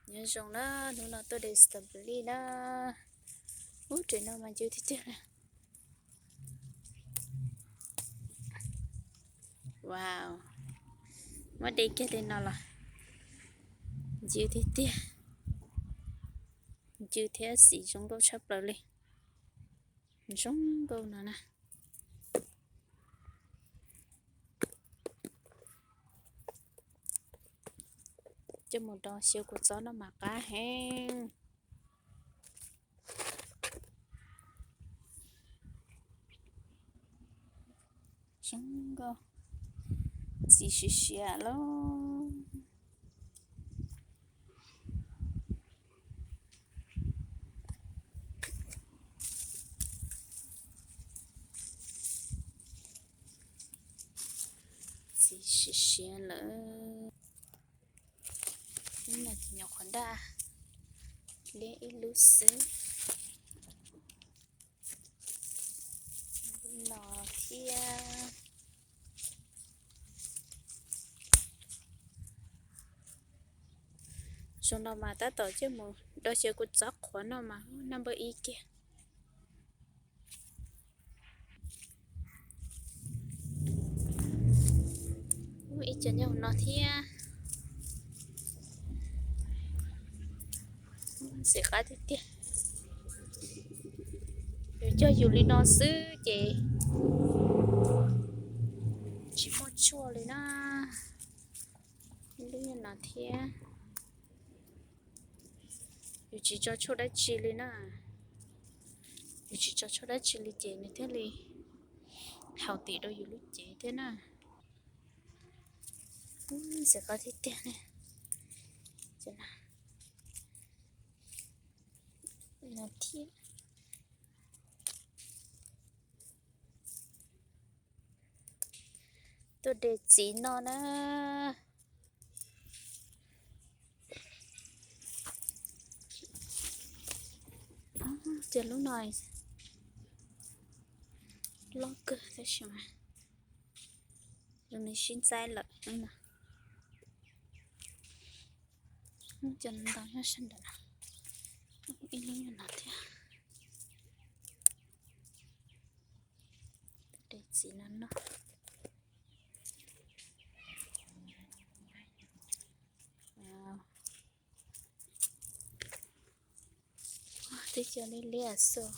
Nyob zoo na, hnub no tuaj de strawberry na. Ub, res no mas ncw tiag tiag na. Wow, muab de kiag li no los ncw tiag tiag. Ncw thiab xim zoo nkauj tshaj plaws li. Zoo nkauj no na. Coj mus do xyaw kua txob no mas qab heev. Zoo nkauj, txiv siav siav lauj. Txiv siav siav lawm. Ib no ces nyuam qhuav daj liab ib lub xwb. Lub no thiab. Zoo no mas tab tom coj mus do xyaw kua txob qhuav no mas naj npawb ib kiag. Ib co nyob hauv no thiab. Xim qab tiag tiag. Yus cog yus li no xwb ces tsis muaj tshuaj li na. Lub no thiab. Yus tsis tso tshuaj dab tsi li na. Yus tsis tso tshuaj dab tsi li ces nws thiaj li haum tim rau yus lub cev thiab na. Xim qab tiag tiag ne. No thiab. Tuaj de txiv no na. Ces lub no loj kawg tab sis mas zoo li sib ntxaib lawm no. Cov ntau nyob sab nraud no, ib lub nyob no thiab. De txiv no noj. Twb cog liab liab xwb.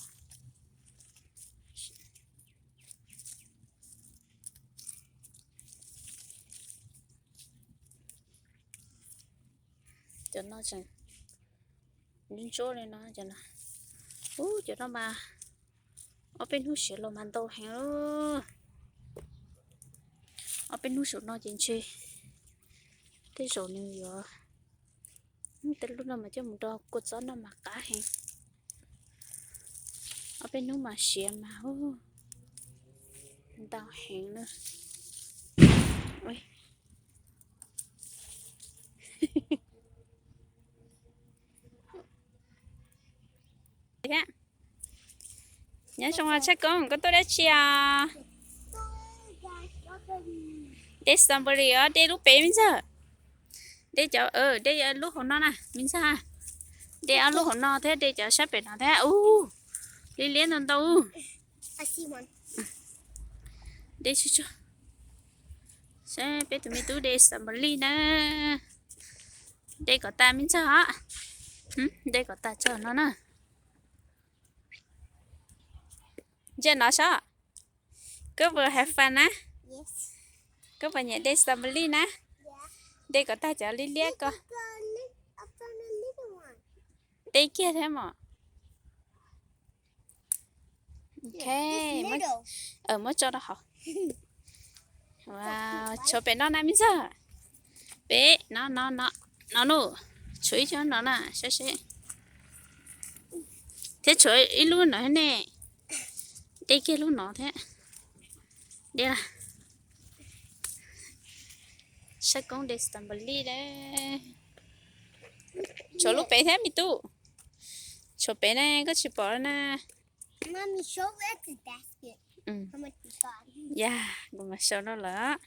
Cov no tseem ntsuab ntsuab li no, cov no. Ub, cov no mas ob peb hnub siav los mas ntau heev. Ob peb hnub saum no ces ntshe tej zaum nws yuav, tej lub no mas coj mus do kua txob no mas qab heev. Ob peb hnub mas siav mas ntau heev na. Nyob zoo Tshaj Koob, koj tuaj dab tsi os? De strawberry os, de lub pem me ntxawg. De cov, de lub hauv no na me ntxawg. De ob lub hauv no thiab de cov sab pem no thiab. Ub, liab liab ntau ntau. De tsuag tsuag. Saib peb tus me tub de strawberry na. De kom tas me ntxawg os. De kom tas tso no na. Ntsia no saib. Koj puas have fun na? Koj puas nyiam de strawberry na? De kom tag cov liab liab ko. De kiag thiab mos. Ok, muab tso rau hauv. Tshuav pem no na me ntxawg. Pem no, no, no, no, tshuav ib co no na, saib seb. Thiab tshuav ib lub no ne. De kiag lub no thiab. De, Tshaj Koob de strawberry na. Tshuav lub pem thiab me tub. Tshuav pem ne, koj tsis pom na. Yog, kuv mam sau rau lawm.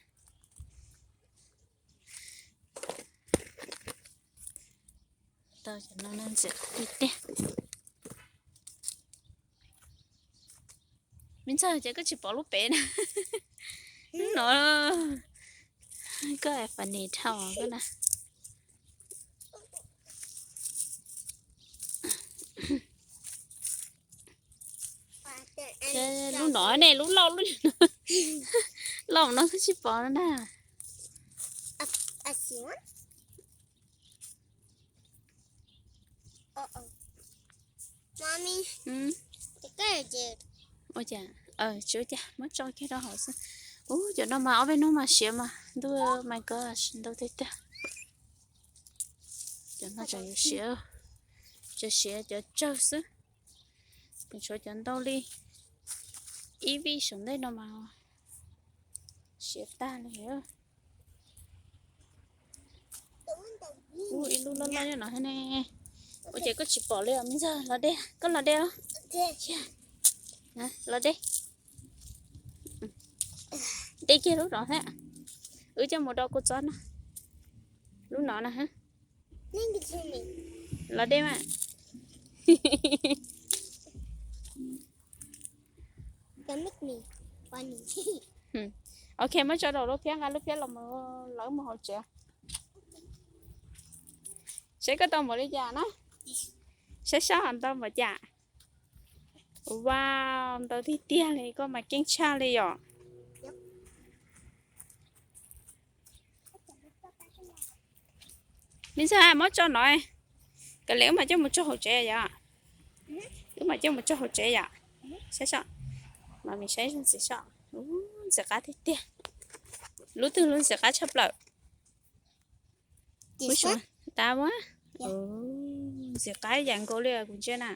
Cov no ntxim qab tiag tiag. Me ntxawg, ces koj tsis pom lub pem na? Lub no, koj funny dhau koj na. Lub no ne, lub lauj, lub lauj no twb tsis pom no na. Ua cas, tsis ua cas, muab tso kiag rau hauv xwb. Ub, cov no mas ob peb hnub mas siav mas ntuj, my gosh, ntau tiag tiag. Cov no tseem yuav siav, tseem siav cov tsawg xwb. Tseem tshuav cov ntau li ib vij saum ntej no mas siav tag li. Ub, ib lub loj loj nyob no thiab ne. Ua cas koj tsis pom li os me ntxawg? Los de, koj los de os. Los de. De kiag lub no thiab. Wb coj mus rau kua txob no. Lub no na. Los de mas. Ok, muab tso rau lub phiab, nqa lub phiab los, lawv mus hauv tsev. Saib koj tau npaum li cas na. Saib seb ho ntau npaum cas. Wow, ntau tiag tiag li, koj mas keej tshaj li yom. Me ntxawg, muab tso no, kav liam wb mam coj mus tso hauv tsev yom. Wb mam coj mus tso hauv tsev yom. Saib seb, mam saib zoo ntxiv seb. Ntxim qab tiag tiag. Lub twg lub ntxim qab tshaj plaws? Tab ua, ntxim qab ib yam nkaus li kuv ntsia na.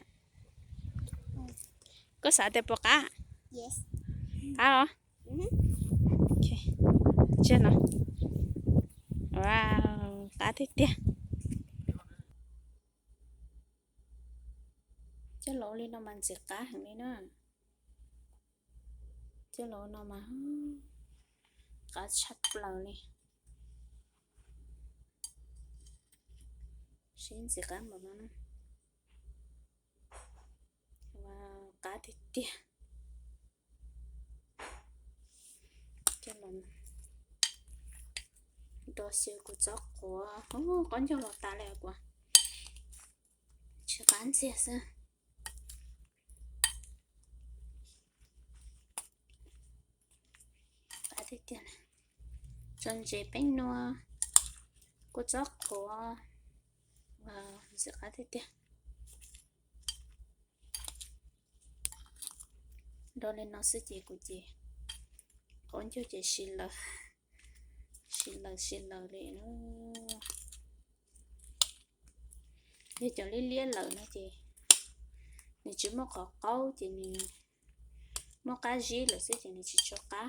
Koj xav tias puas qab? Qab os. Ntsia no. Wow, qab tiag tiag. Coj los li no mas ntxim qab heev li na. Coj los no mas qab tshaj plaws li. Seb ntxim qab npaum no na. Qab tiag tiag. Coj los do xyaw kuv txob quav, qaub ncaug los tas li kuv. Tsis qab ntxiag xwb. Qab tiag tiag. Tso ntses peeb nua, kua txob quav, ntxim qab tiag tiag. Do li no xwb ces kuv ces qaub ncaug ces si lawm, si lawm si lawm li na. Yog cov liab liab lawm no ces nws tsis muaj qhov qaub ces nws muaj qab zib lawm xwb ces nws tsis tshua qab.